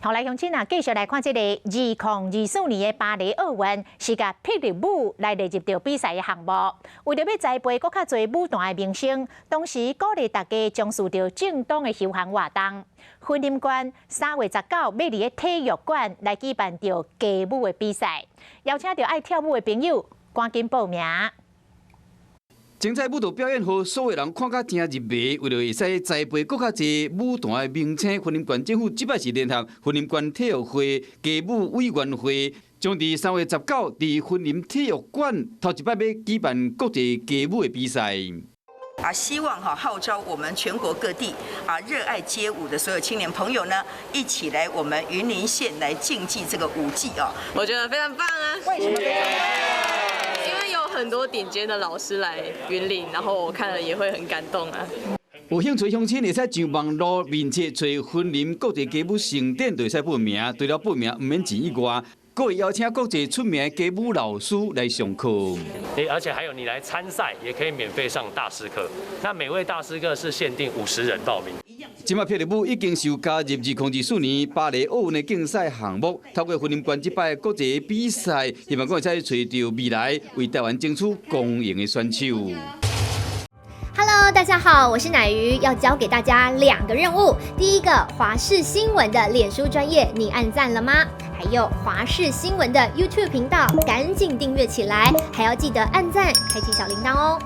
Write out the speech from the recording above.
好來，鄉親啊，繼續來看這个2024年的巴黎奧運，是共霹靂舞來列入著比賽的項目。為著欲栽培閣較濟舞壇的明星，同時鼓勵大家重視著正當的休閒活動。雲林縣3月19欲佇咧體育館來舉辦著街舞的比賽，邀請著愛跳舞的朋友趕緊報名。精彩舞蹈表演，予所有人看甲誠入迷。為著會使栽培閣較濟舞壇的明星，雲林縣政府這擺是聯合雲林縣體育會街舞委員會，將佇3月19佇雲林體育館頭一擺欲舉辦國際街舞的比賽。啊，希望哈號召我們全國各地啊熱愛街舞的所有青年朋友呢，一起來我們雲林縣來競技這個舞技啊！我覺得非常棒啊！為什麼非常棒？因為有很多頂尖的老師來雲林，然後我看了也會很感動啊。有興趣鄉親會使上網路面冊揣雲林國際街舞盛典就會使報名，除了報名毋免錢以外，閣會邀請國際出名的街舞老師來上課。而且還有你來參賽，也可以免費上大師課。那每位大師課是限定50人報名。這擺霹靂舞已經受加入2024年巴黎奧運的競賽項目，透過雲林縣這擺國際比賽，希望講會使揣著未來為台灣爭取光榮的選手。 Hello，大家好，我是乃瑜，要交給大家兩個任務。第一個，華視新聞的臉書專頁，你按讚了嗎？還有華視新聞的 YouTube 頻道，趕緊訂閱起來，還要記得按讚，開啟小鈴鐺哦。